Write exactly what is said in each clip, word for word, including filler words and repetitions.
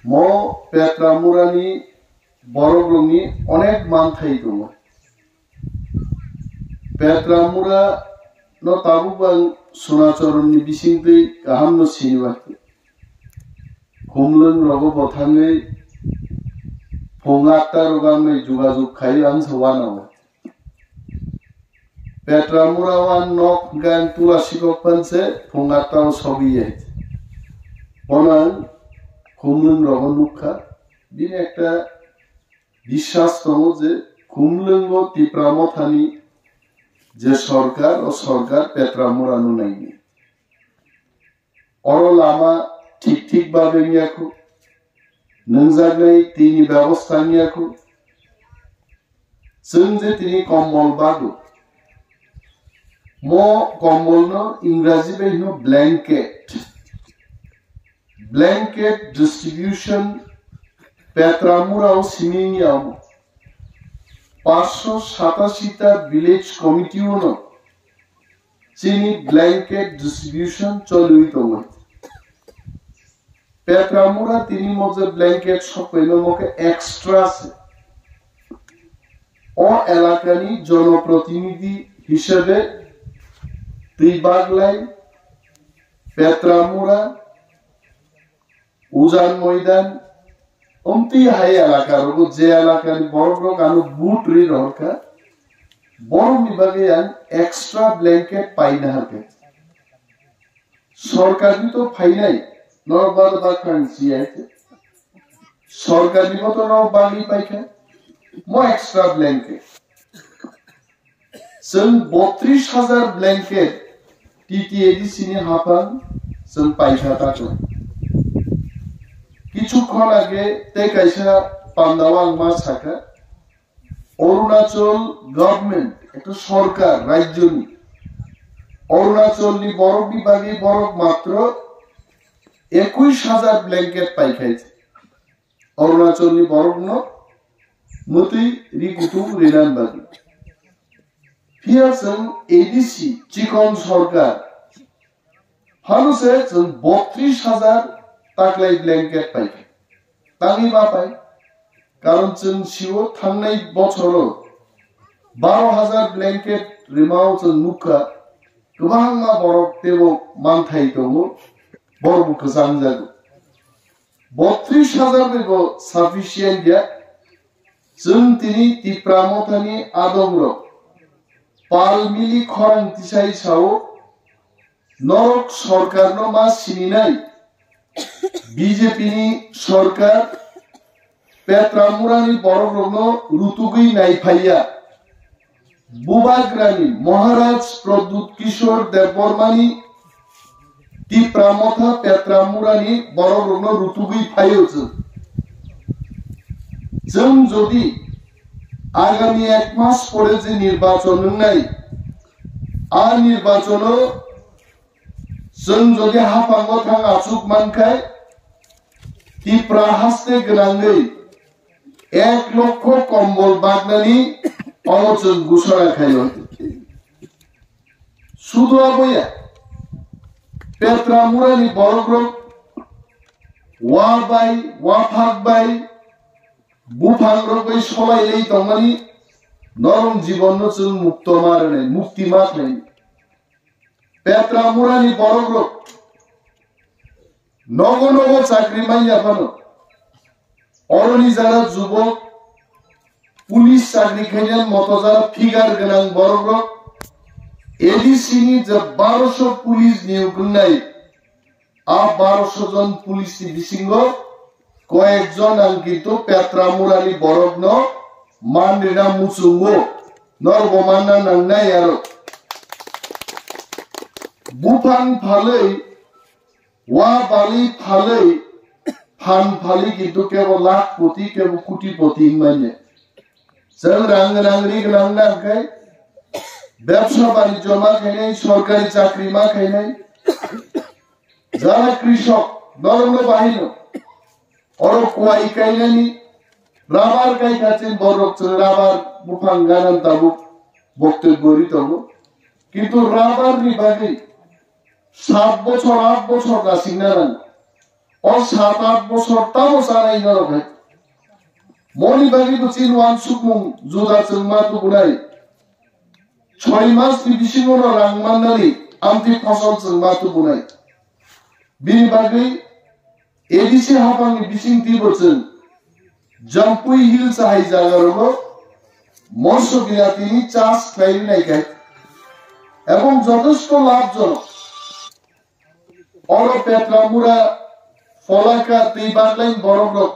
Mo Petramurani borokrokni onek manthai tongo. Petramura no tabuk ang Sunachoronni bisingtwi kahamno sinibaikhe. Khumlwng rogo bo thangwi phung atta rogo ang bai jugajug khai ang se uanao. Petramura o ang nok hwnkhe ang tula sikok phan se phung atta o sogwi ya. Bono ang Khumlwng rogo nukha. Bini ekta biswas tongo je Khumlwngo Tipra Mothani je sorkar, o sorkar Petramura no naini. Oro lama thik thik babe wngya khu, nungjaknai twi ni bebosta wngya khu. Chwng je tini kombol bago, mo kombol no Ingraji bai hino blanket. Blanket distribution Petramura o simi wngya omo. Paanch sho satasi ta village committee o no chini blanket distribution choliwi tongo. Petramura tini mo je blanket sokpaino mo khe extra se. O elakani jonoprotinidhi hisabe twi baglai Petramura, Ujan Moidan, omtwi hai elaka rogo je elakani borok rok ano vote ri rohorkha, borokni bagwi ang extra blanket paina harkha. Sorkarni to phainai, norok bado bakhrang si hai khe. Sorkarni bo to norok bagwi paikha, mo extra blanket. Chwng botris hajar blanket T T A D C ni haphang chwng paikha takhwlai. Kichukhon age tei kaisa pandao ang ma sakha, Arunachal government, ekta sorkar, rajyoni, Arunachalni borokni bagwi borok matro ekush hajar blanket paikha. Arunachalni borokno mwtwi ri kutung rinan bagwi. Phiya chwng A D C chikon sorkar, phano se chwng botris hajar taklai blanket paikha. Tangwi ma pai? Karon chwng sio thangnai bochoro baro hajar blanket rimao chwng nukha, kwbangma borok teibo manthai tongo, borokbo kwchangjago. Botris hajar bai bo sufficient ya. Chwng tini Tipra Mothani adongrok pal mili khorang tisai sao, norok sorkarno ma sininai, B J P ni sorkar Petramurani borokrokno rutugwi naiphaiya. Bubagrani Maharaj Pradyut Kishore Debbarmani Tipra Motha Petramurani borokrokno rutugwi phaio chwng. Chwng jodi agami ek mas pore je nirbachon wngnai, a nirbachono chwng jodi haphango thang achuk mankhai, Tipra haste gwnangwi ek lokho kombol bagnani oro chwng gusora khaio. Sudu aboya, Petramurani borokrok wa bai, waphak bai, buphangrok bai solai lai tongmani norok jibonno chwng mukto ma rwnai, mukti ma khlai. Petramurani borokrok nogo nogo chakri manya phano, oroni jara jubok, police chakri khainai moto jara figure gwnang borokrok, A D C ni je baroso police niyok wngnai, a baroso jon police ni bisingo koyek jon ang kintu Petramurani borokno man rina muchungo, norbo manna nangnai aro. Buphang phalwi, wa bali phalwi, phan phalwi kintu kebo lakh poti, kebo koti poti hinmanya. Chwng rang gwnang ri gwnang nang khai, bebsa banijyo ma khainai, sorkari chakri ma khainai, jara krishok, norokno bahino. Oro kuai kainani, rabar kai kachin borok chwng rabar buphang ganan tabuk boktoi bori tongo. Kintu rabar ni bagwi sat bochor, aat bochor nasingna nango. O sat at bosor tamo chanai norok hai. Moni bagwi bo chini wansukmung juda chwng ma tubunai. Choi mas ni bisingo no rang mannani amtwi phosol chwng ma tubunai. Bini bagwi A D C hapang ni bising twi bo chwng Jampui Hills hai jaga rogo moso bilati ni chas khlai rinai khe ebong jotosto labh jonok. Oro Petramura, Pholaka tei Baglai borok rok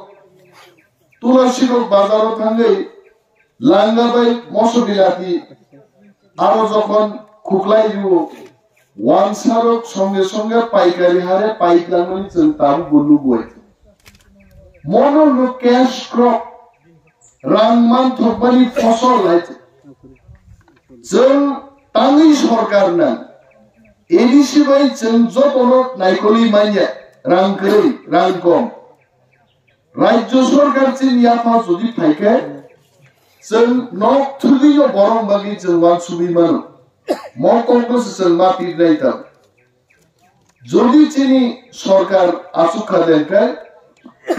Tulasirok bazaro thangwi langa bai moso bilati aro jokhon khuklai rio, wansarok songe songe paikari hare paitlangmani chwng tabukbo nukbai. Mono no cash crop, rang manthokmani phosol hai. Chwng tangwi sorkar nang. A D C bai chwng jotono naikolwi manya, rang kwrwi, rang kom. Rajya sorkar chini yapha jodi phaikhe, chwng nok thwgwino borok bagwi chwng wansugwi mano. Mo kokno se chwng ma pirnai tamo. Jodi chini sorkar achuk kha den khe,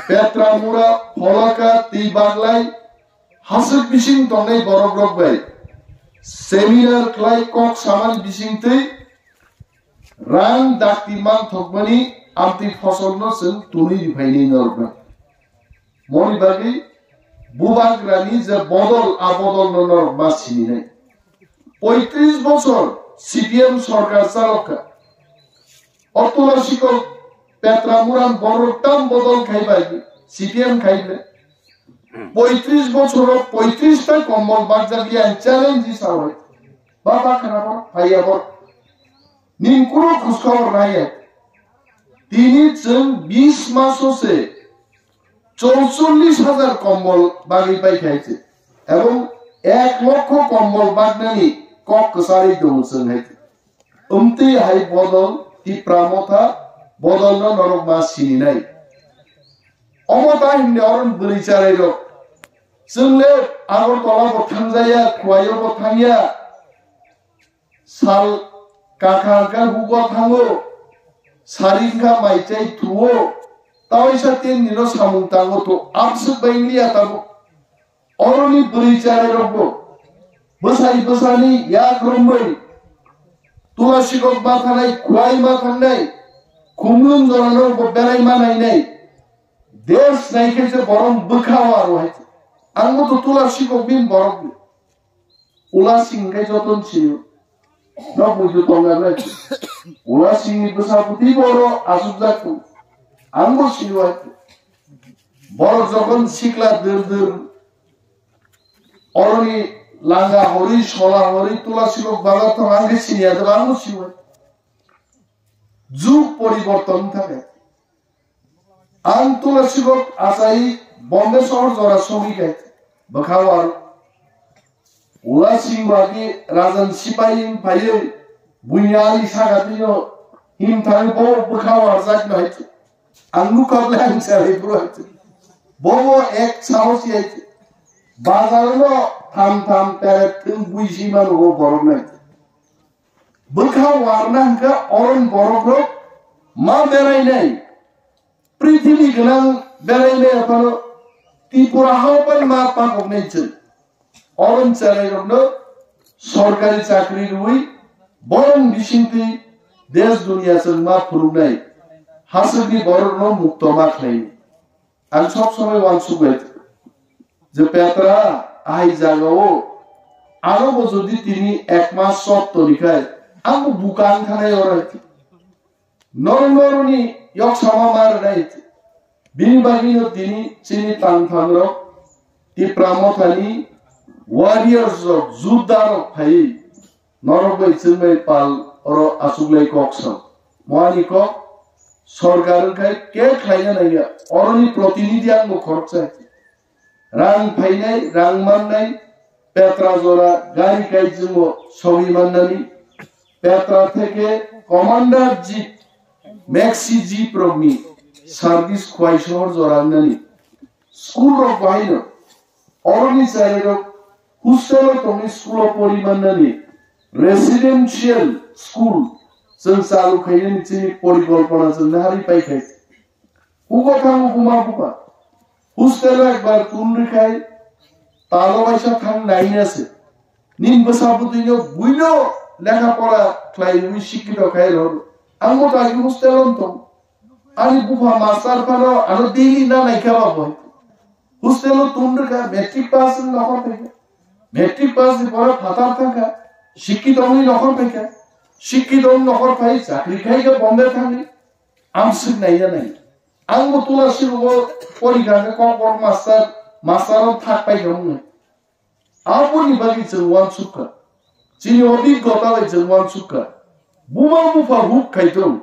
Petramura, Pholaka, tei Baglai haswk bising tongnai borok rok bai seminar khlai kok saman bising twi rang dakti manthokmani amtwi phosolno chwng twnwi riphainai norokno. Moni bagwi bubagrani je bodol, a bodolno norok ma sininai. Poitris bochor C P M sorkar chalok kha. O Tulasirok Petramura borok tam bodol khai bai C P M khai ble. Poitris bochoro poitris ta kombol bakjak ya challenge is our. Baba khana bor, phaiya bor. Nin kuro khuskor raya. Tini chwng bis maso se chorchollis hajar kombol bagwi pai khai se. Ebong ek lokho kombol baknani kok kwcharwi tongo chwng hai. Umtwi hai bodol Tipra Motha bodolno norok ma sininai. Omo ta himni oron bwrwi charai rok. Chwng le Agartala bo thangjaya, Khwai o bo thangya. Sal kakha hwnkha hugo thango. Sari hwnkha mai chai thuo. Tawaisa tin nino samung tango to abswk bai wngya tabuk. Oroni bwrwi charai rokbo bwsai bwsani yak romwi Tulasirok ma thanai, Khwai ma thangnai, Khumlung jorano bo berai ma nainai. Des naikhe se borom bwkha o aro hai. Ang bo to Tulasirok bin borok ni. Ula sing khe joton sio. No bujo tonga nai. Ula sing ni bwsa bwtwi boro asuk jak tu. Ang bo sio hai. Borok jokhon sikla dur dur. Oroni langa hori, sola hori, Tulasirok baga thong ang khe siniya de ang bo sio hai. Jug poriborton thake. Ang Tulasirok achai Bombay sohor jora sogwi khe bwkha war. Ula sing bagi rajan sipai phaiwi buini ali saka tino him thangwi bo bwkha warjak nai. Ang nukha le ang sarai bro. Bo bo ek sahos yai. Bazar no tham tham peret thung bui si mano bo borok nai. Bwkha warna hwnkhe oron borok rok ma berai nai. Prithibi gwnang berai nai aphano Tripura hao bai ma pakok nai chwng. Orom cherai rokno sorkari chakri rwui borong bisingtwi desh duniya chwng ma phunuknai haswkni borokno mukto ma khlainai. Ang sob somoi uansuk bai je Petra ahai jagao ano bo jodi tini ek mas sot tonikhai ang bo bukang thanai orai. Norok norokni yok sama ma rwnai. Bini bagwino tini chini tangphangrok Tipra Mothani warriors rok, Juda rok phaiwi norok bai chwng bai pal oro achuklai kok sa. Moani kok sorkar wngkhai khe khlaina nangya. Oroni protinidhi ang bo khoroksa. Rang phainai, rang mannai, Petra jora gari kaijwngo sogwi mannani, Petra theke commander jeep, maxi jeep rokni service Khwai sohor jora wngnani. School rok bahaino, oroni chari rok hostel o tongwi school o pori mannani, residential school chwng chalu khainani chini porikolpona chwng naharwi paikhai. Hugo thango buma buba. Hostel o ekbar tun rikhai, talo waisa thang naina se. Nin bwsa bwtwino buino lekha pora khlaiwi sikkito khai rw. Ang bo tagi hostel o tong. Ani bupha master phano ano daily na naikha ba bo. Hostel o tun rikha, matric pass wng nokhor phaikha. Matric pass ni pore phatar thangkha. Sikkito wngwi nokhor phaikha. Sikkito wng nokhor phai chakri khaikha Bombay thangwi. Amswk naina nai. Ang bo tula sirugo porikha khe kokborok master, master o thak paikha wngwi. Aboni bagwi chwng uansukha. Chini obhiggota bai chwng uansukha. Buma bupha huk khaitong,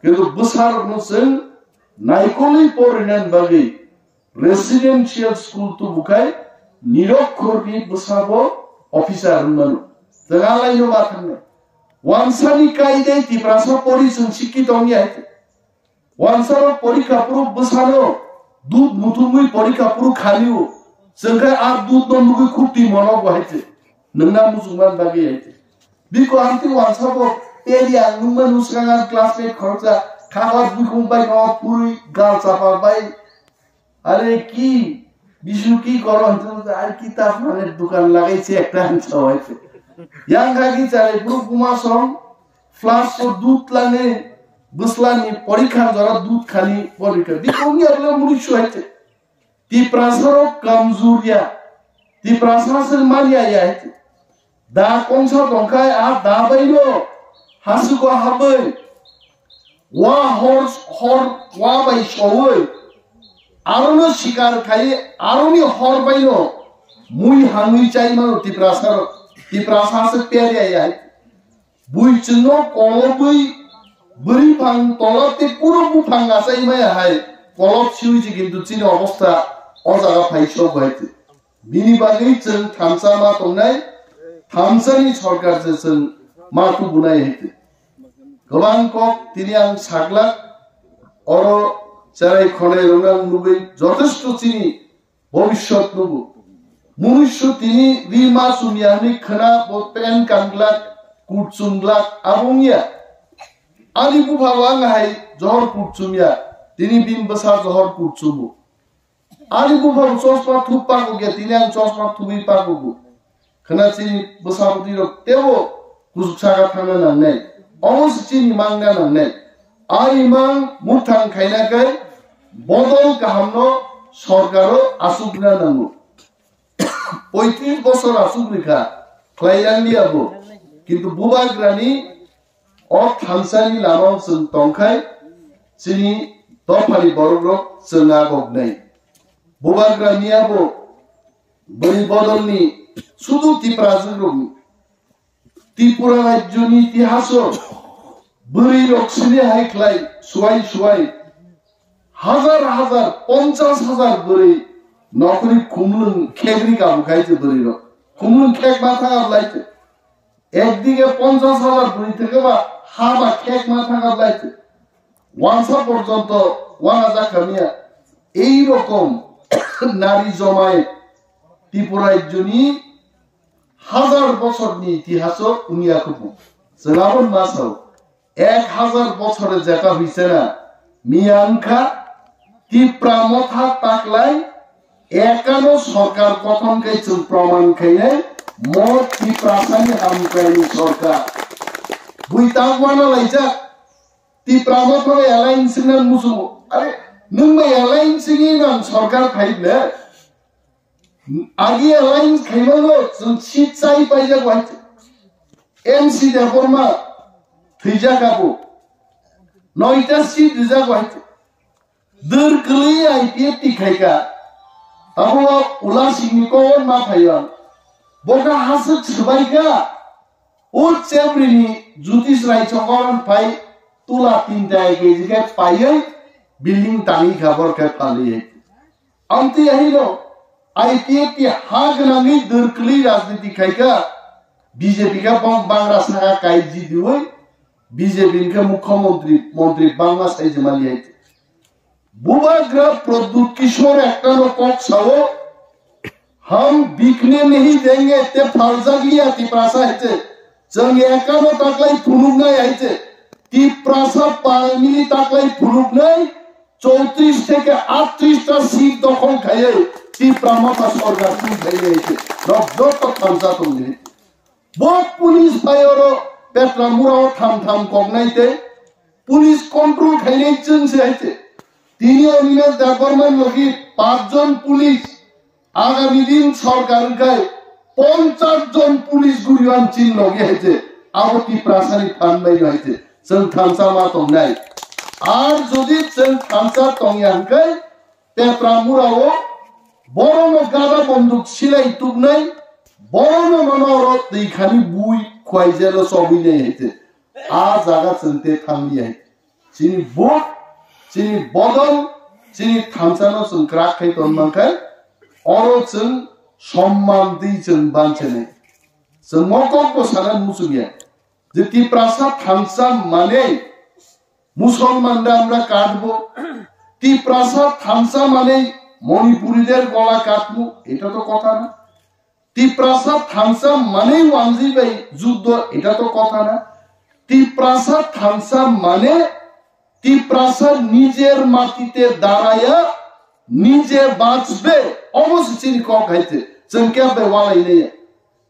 kintu bwsarokno chwng naikolwi porinani bagwi residential school tubukhai nirokkhorni bwsabo officer wngmano. Chwng alaino ma thangnai. Wansani kaidai Tiprasa pori chwng sikki tongya hai. Wansarok porikha phuru bwsano dud muthungwi porikha phuru khalio. Chwngkhe a dud no nugwi khuk twi mono bo hai se. Nwngna muchungman bagwi hai se. Biko amtwi wansabo tei ang nungmani swkang ang classmate khoroksa khakor buikhum bai no phurwi gal chapa bai. Are ki bisu ki koro hinwi ar kitab phane dukan lagai se ekta hinwi sao hai se. Yang kha ki chale phuru buma song flask o dud lani bwslani porikha jora dud khani porikha. Biko wngya bole muri su hai se. Tiprasa rok kamjur ya. Tiprasa se manya ya hai se. Da kongsa tongkhai a da baino hasugo habwi wa hor hor wa bai sowi arono sikar khai aroni hor baino mui hangwi chai mano Tiprasa rok. Tiprasa se peria ya hai. Bui chwngno kolobwi bwrwi phang tola tei kuro buphang achai maya hai kolob siwi se kintu chini obostha o jaga phai sok bai twi. Bini bagwi chwng thansa ma tongnai, thansani sorkar se chwng ma tubunai hai twi. Kwbang kok tini ang saglak oro cherai khonai rwna nugwi jotesto chini bobiswt nugo. Munusyo tini ri ma chumya hwnwi khwna bo pen kanglak, kut chumglak abo wngya. Ani bupha bo ang hai johor kut chumya, tini bini bwsa johor kut chumo. Ani bupha bo chosma thup pakokya, tini ang chosma thubwi pakogo. Khwna chini bwsa bwtwi rok teibo kuchuk saka thangna nangnai. Omo se chini mangna nangnai. A imang muthang khaina khe bodol kahamno sorkaro achukna nango. Poitris bosor achuk rikha, khlai yang liya bo. Kintu bubagrani o thansani lama chwng tongkhai chini dophani borok rok chwng agok nai. Bubagra miya bo bwrwi bodolni sudu Tiprajwk rokni. Tripura rajyoni itihaso bwrwi rok sini hai khlai suwai suwai hajar hajar ponchas hajar bwrwi nokri khumlwng khegri kabu khai se bwrwi rok khumlwng khek ma thang ablai se ekdige ponchas hajar bwrwi theke ba ha ba khek ma thang ablai se wansa porjonto wana jakha miya ei rokom nari jomai Tripura rajyoni hajar bosorni itihaso wngya khubu. Chwng aboni masao ek hajar bosore jeta huisena miya wngkha Tipra motha taklai ekano sorkar kothon khe chwng proman khainai mo Tiprasani hamkraini sorkar. Bui takwana laijak Tipra motha alliance wngna musumo. Are nwng bai alliance wngwi nang sorkar phai le? Agi alliance khaimano chwng seat chai paijak wahai. M C Debbarma thwijak abo. Noita seat rijak wahai. Dwr kwlwi I P F T khaika. Abo Ula Singni kok ma phaiya. Boka haswk swbaika. O chebrini Jyotish Rai Chokor phai tula tinta keji khe paiwi building tangwi kha bor khe phalwi. Amtwi ahino I P F T ha gwnangwi dwr kwlwi rajniti khaika B J P khe bong bangra saka kai jidiwi B J P khe mukhyamantri montri bangma saijima liyai. Bubagra Pradyut Kishore ektano kok sao, "Hum bikne nahi denge," te phaljak liya Tiprasa hai se. Chwng ekano taklai phunuknai hai se. Tiprasa palmili taklai phunuknai, chowtris theke aatris ta seat dokhol khaiwi Tipra Motha sorkar twi khainai hai khe nok joto thansa tongdi. Bo police phai oro Petramura o tham tham koknai tei police control khainai chwng se hai khe. Tini Animesh Debbarma logi pachjon police Agami din sorkar wngkhai ponchas jon police guriwan chin logi hai khe. Abo Tiprasani phan bai hai khe. Chwng thansa ma tongnai. Ar jodi chwng thansa tongya hwnkhe Petramura o borokno gada bonduk silai tuknai, borokno nono oro twi khani bui khwai jelo chobwi nai hai khe. A jaga chwng te thangli hai. Chini vote, chini bodol, chini thansano chwng kwrak khai ton mankhai, oro chwng somman twi chwng banchenai. Chwng mokok bo sana muchungya. Je Tiprasa thansa manwi Musolman da amra katbo, Tiprasa thansa manwi Manipuri der gola katmo, eta to kotha na. Tiprasa thansa manwi wanjwi bai juddo, eta to kotha na. Tiprasa thansa mane Tiprasa nijer matite daraya, nije bachbe, obo se chini kok hai khe. Chwng khe bai walai nai.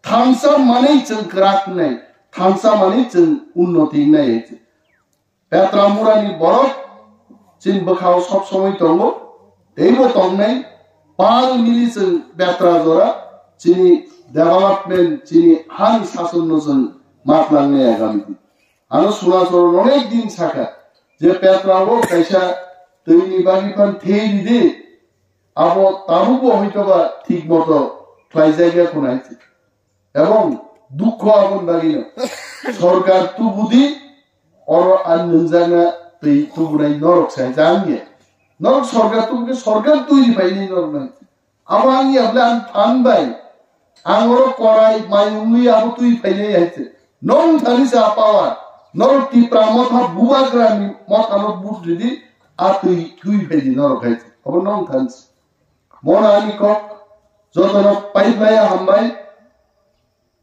Thansa manwi chwng kwrak nai, thansa manwi chwng unnoti nai hai khe. Petramurani borok chini bwkhao sob somoi tongo, teibo tongnai, pal mili chwng betra jora chini development, chini hani sasonno chwng matlangnai agami din. Ano Sunasoro onek din sakha je Petrao kaisa twini bagwi phan thei ridi, abo tabukbo hoitoba thik moto khlaijak ya khuna hai khe. Ebong dukho aboni bagwino. Sorkar tubudi oro ang nungjakna twi tubunai norok sai jang ya. Norok sorkar tubukhe sorkar twi phainai norok nai. Abo ang ya bole ang phan bai. Ang oro korai mayungwi abo twi phainai hai se. Nong thani sa power. Norok Tipra Motha Bubagrani Mothano but ridi a twi twi phaidi norok hai se. Abo nong thani se. Mona ani kok jotono paiplaya hambai.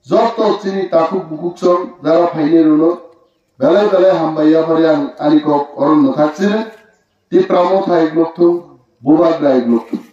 Joto chini takhuk bukhuk song jara phainai rwno belai belai hambai yaphari ang ani kok oron mwthak chini. Tipra Motha iglok thung, Bubagra iglok thung.